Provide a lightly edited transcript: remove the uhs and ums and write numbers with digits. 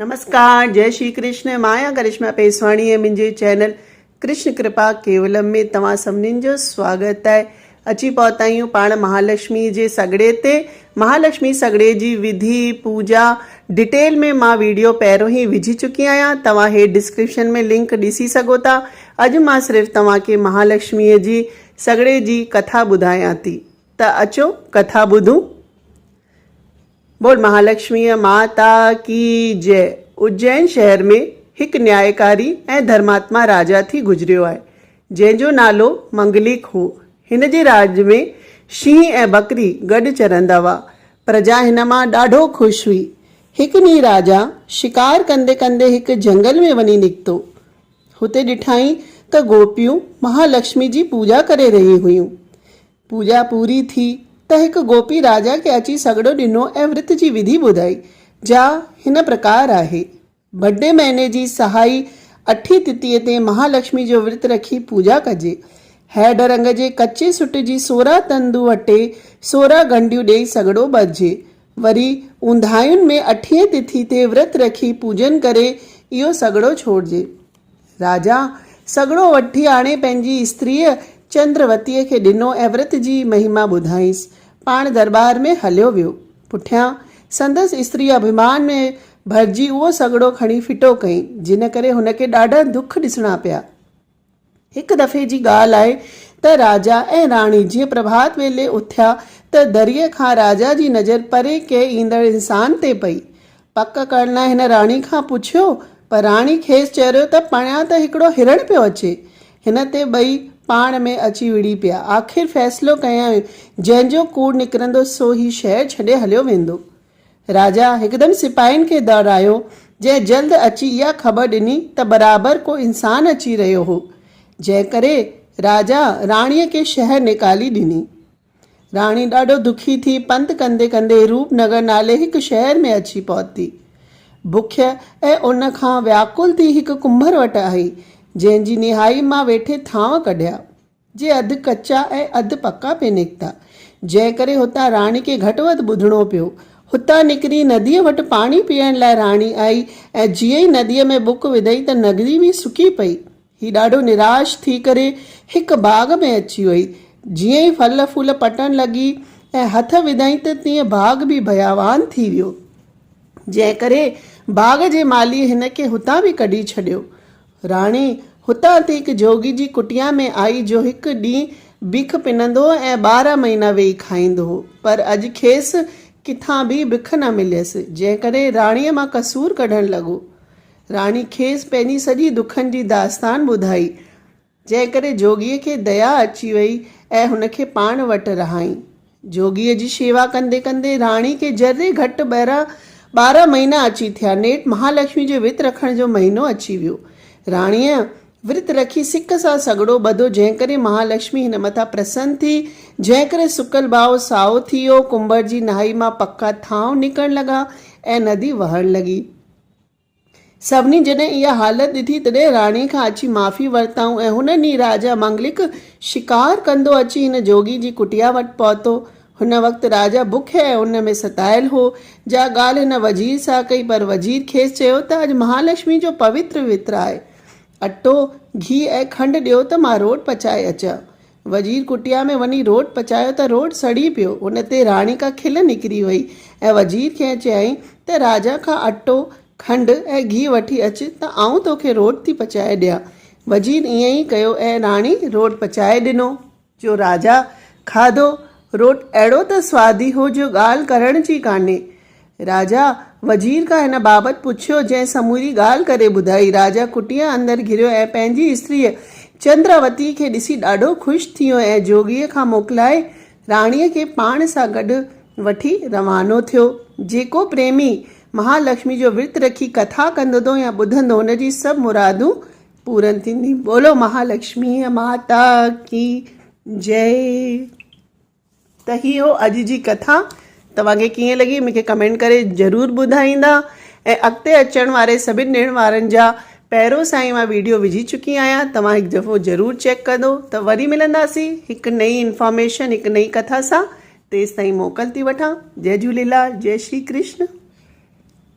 نمسڪار جئي شري ڪرشن مان آهيان ڪرشما پيسواڻي ۽ منهنجي چينل ڪرشن ڪرپا ڪيولم ۾ توهان سڀنين جو سواگت آهي اچي پهتا آهيون پاڻ مهالڪشمي جي سڳڙي تي مهالڪشمي سڳڙي جي وڌي پوڄا ڊيٽيل ۾ مان ويڊيو پهريون ئي وجهي چڪي آهيان توهان هيٺ ڊسڪرپشن ۾ لنڪ ڏسي سگهو ٿا اڄ مان صرف توهان کي مهالڪشمي جي سڳڙي جي ڪٿا ٻڌايان ٿي ته اچو ڪٿا ٻڌون بول مهالڪشميء ماتا ڪي جئه. اجين شهر ۾ هڪ نيائڪاري ۽ ڌرماتما راجا ٿي گذريو آهي، جنهن جو نالو منگليڪ هو. هن جي راڄ ۾ شينهن ۽ ٻڪري گڏ چرندا هئا. پرجا هن مان ڏاڍو خوش هئي. هڪ ڏينهن راجا شڪار ڪندي ڪندي هڪ جهنگل ۾ وڃي نڪتو. هتي ڏٺائين ته گوپيون مهالڪشمي جي پوڄا ڪري رهيون هيون. پوڄا پوري ٿي ته هڪ گوپي راجا کي اچي سڳڙو ڏنو ۽ ورت جي وڌي ٻڌائي، جا هن پرڪار آهي. بڊي مهيني جي سهائي اٺين تتيء تي مهالڪشمي جو ورت رکي پوڄا ڪجي. هيڊ رنگ جي ڪچي سٽ جي 16 تندون وٽي 16 ڳنڍيون ڏيئي سڳڙو ٻڌجي. وري اونداهين ۾ اٺين تٿي تي ورت رکي پوڄن ڪري اهو سڳڙو ڇوڙجي. راجا سڳڙو وٺي آڻي پنهنجي استريء چندروتيء کي ڏنو ۽ ورت جي مهما ٻڌائينس. پاڻ درٻار ۾ هليو ويو. پٺيان سندس استري اڀيمان ۾ ڀرجي اهو سڳڙو کڻي ڦٽو ڪيائين، جنھن ڪري هن کي ڏاڍا دک ڏسڻا پيا. هڪ دفعي جي ڳالهه آهي ته راجا ۽ راڻي جيئن پرڀات ويلي اٿيا ته دريء کان راجا جي نظر پري ڪنهن ايندڙ انسان تي پئي. پڪ ڪرڻ لاء هن راڻي کان پڇيو، پر راڻي کيس چيريو ته پريان ته هڪڙو هرڻ پيو اچي. هن تي ٻئي پاڻ ۾ اچي وڙهي پيا. آخر فيصلو ڪيائين، جنهن جو ڪوڙ نڪرندو سو هي شهر ڇڏي هليو ويندو. راجا هڪدم سپاهين کي دهرايو، جنهن جلد اچي اها خبر ڏني ته برابر ڪو انسان اچي رهيو هو، جنهن ڪري راجا راڻيء کي شهر نيڪالي ڏني. راڻي ڏاڍو دکي ٿي پنڌ ڪندي ڪندي روپ نگر نالي هڪ شهر ۾ اچي پهتي. بکيء ۽ ان کان وياڪل ٿي هڪ ڪنڀر وٽ آئي، جنهن جي نهائي مان ويٺي ٿانء ڪڍيا، جي اڌ ڪچا ۽ اڌ پڪا پئي نڪتا، جنهن ڪري هتان راڻي کي گهٽ وڌ ٻڌڻو پيو. هتان نڪري نديء وٽ پاڻي پيئڻ لاء راڻي آئي ۽ جيئن ئي نديء ۾ ٻڪ وڌئي ته ندي به سڪي پئي. هي ڏاڍو نراش ٿي ڪري هڪ باغ ۾ اچي وئي. جيئن ئي ڦل ڦول پٽڻ لڳي ۽ هٿ وڌائين ته تيئن باغ به بيابان ٿي ويو. جنهن ڪري باغ جي مالهيء هن کي هتان به ڪڍي ڇڏيو. راڻي هتان ٿي هڪ جوڳي جي ڪٽيا ۾ آئي جو هڪ ڏينهن بک پنندو هو ۽ 12 مهينا ويهي کائيندو هو. پر اڄ کيس ڪٿان به بک نه مليس، جنهن ڪري راڻيء مان قصور ڪڍڻ لڳو. راڻي کيس پنهنجي سڄي دکن جي داستان ٻڌائي، جنهن ڪري جوڳيء کي ديا اچي وئي ۽ هن کي پاڻ وٽ رهائين. جوڳيء جي شيوا ڪندي ڪندي راڻي کي ذري گهٽ 12 مهينا اچي ٿيا. نيٺ مهالڪشمي جي ورت رکڻ جو مهينو اچي ويو. راڻيء ورت رکي سڪ سان سڳڙو ٻڌو، جنهن ڪري مهالڪشمي هن مٿان پرسن ٿي، جنهن ڪري سڪل ٻائو سائو ٿي ويو، ڪنڀر جي نهائي مان پڪا ٿانء نڪرڻ لڳا ۽ ندي وهڻ لڳي. سڀني جڏهن اها حالت ڏٺي، تڏهن راڻي کان اچي معافي ورتائون ۽ هن ڏينهن راجا منگلڪ شڪار ڪندو اچي هن جوڳي جي ڪٽيا وٽ پهتو. هن وقت راجا بک ۽ ان ۾ ستايل هو، جا ڳالهه هن وزير سان ڪئي، پر وزير کيس چيو ته اڄ مهالڪشمي جو پوتر ورت آهي. اٽو، گيهه ۽ کنڊ ڏيو ته مان روٽ پچائي اچان. وزير ڪٽيا ۾ وڃي روٽ پچايو ته روٽ سڙي پيو. ان تي راڻي ڪا کل نڪري وئي ۽ وزير کي چيائين ته راجا کان اٽو، کنڊ ۽ گيهه وٺي اچ ته آئون توکي روٽ ٿي پچائي ڏيان. وزير ائين ئي ڪيو ۽ راڻي روٽ پچائي ڏنو. جو راجا کاڌو، روٽ اهڙو ته سوادي هو جو ڳالهه ڪرڻ جي ڪانهي. راجا، وزير کان هن بابت پڇيو، جنهن سموري ڳالهه ڪري ٻڌائي. راجا ڪٽيء اندر گهريو ۽ پنهنجي استريء چندراوتيء کي ڏسي ڏاڍو خوش ٿيو ۽ جوڳيء کان موڪلائي راڻيء کي پاڻ سان گڏ وٺي روانو ٿيو. جيڪو پريمي مهالڪشمي جو ورت رکي ڪٿا ڪندو يا ٻڌندو، هن جي سڀ مرادون پورن ٿينديون. بولو مهالڪشميء ماتا ڪي جئي. ته هي هو اڄ جي ڪٿا توهان کي ڪيئن لڳي مون کي ڪمينٽ ڪري ضرور ٻڌائيندا ۽ اڳتي اچڻ واري سڀن ڏڻ وارن جا پهريون سان ئي مان ويڊيو وجهي چڪي آهيان توهان هڪ دفعو ضرور چيڪ ڪندو ته وري ملنداسين هڪ نئين انفارميشن هڪ نئين ڪٿا سان تيستائين موڪل ٿي وٺان جئي جهوليلال جئي شري ڪرشن.